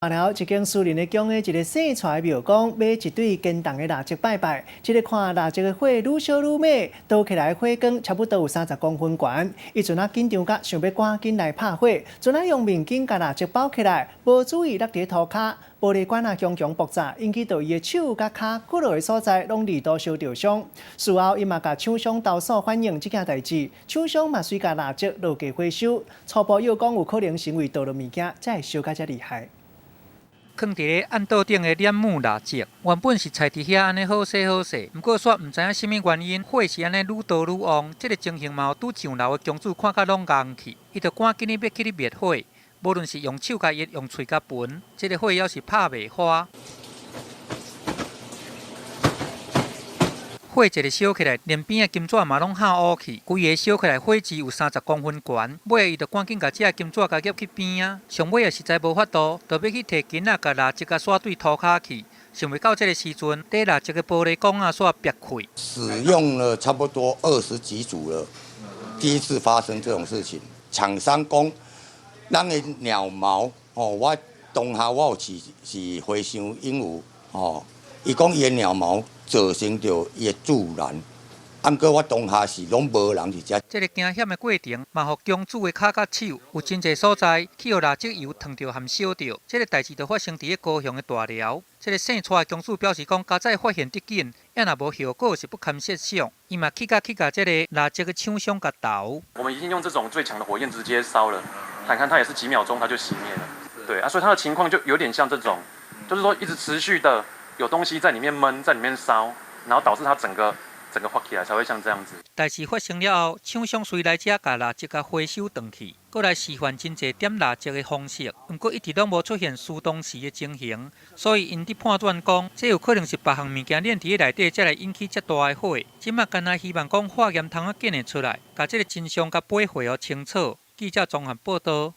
了，一間私人的宮的一个姓蔡廟公買一對堅重的蠟燭拜拜，這个看蠟燭的火愈燒愈猛，燒起來火光差不多有30公分懸。伊陣仔緊張甲想欲趕緊來拍火，陣仔用面巾共蠟燭包起來，無注意落佇塗跤，玻璃罐仔強強爆炸，引起到伊的手佮跤幾落个所在攏二度燒著傷。事後伊嘛共廠商投訴反映這件代誌，廠商嘛隨共蠟燭落價回收。初步臆講有可能是因為倒落物件，才會燒甲遮厲害。囥佇咧案桌頂的點木蠟燭，原本是踩佇遐按呢好勢好勢，毋過煞毋知影啥物原因，火是按呢愈燒愈旺。這个情形嘛，予拄上樓的宮主看甲攏愣去，伊就趕緊咧欲去咧滅火，無論是用手共抑，用喙共歕，這个火猶是拍袂花。火一个燒起來，連邊的金紙嘛攏烤烏去，規个燒起來火舌有30公分懸。尾仔伊就趕緊共這个金紙共挹去邊仔，上尾仔實在無法度，就欲去提巾仔共蠟燭共徙對塗跤去。想袂到這个時陣，底蠟燭的玻璃管仔煞煏開。使用了差不多二十幾組了，第一次發生這種事情。廠商講，咱的鳥毛哦，我當下我有試是回想因有哦，伊講伊的鳥毛造成著伊的助燃，啊，毋過我當下是攏無人佇遮。這个驚險的過程，嘛予宮主的跤佮手有真濟所在去予蠟燭油燙著含燒著。這个代誌就發生佇咧高雄的大寮。這个姓蔡的宮主表示講，佳哉發現得緊，猶若無後果是不堪設想。伊嘛去共去共這个蠟燭的廠商共投。我們已經用這種最強的火焰直接燒了，看看它也是幾秒鐘它就熄滅了。對啊，所以它的情況就有點像這種，就是說一直持續的有東西在裡面悶，在裡面燒，然後導致它整個整個發起來才會像這樣子。代誌發生了後，廠商隨來遮共蠟燭共回收轉去，閣來示範真濟點蠟燭的方式，毋過一直攏無出現失當時的情形，所以𪜶佇判斷講，這有可能是別項物件煉佇咧內底，才來引起遮大的火。這馬干焦希望講化驗通仔緊會出來，共這个真相共背回予清楚。記者綜合報導。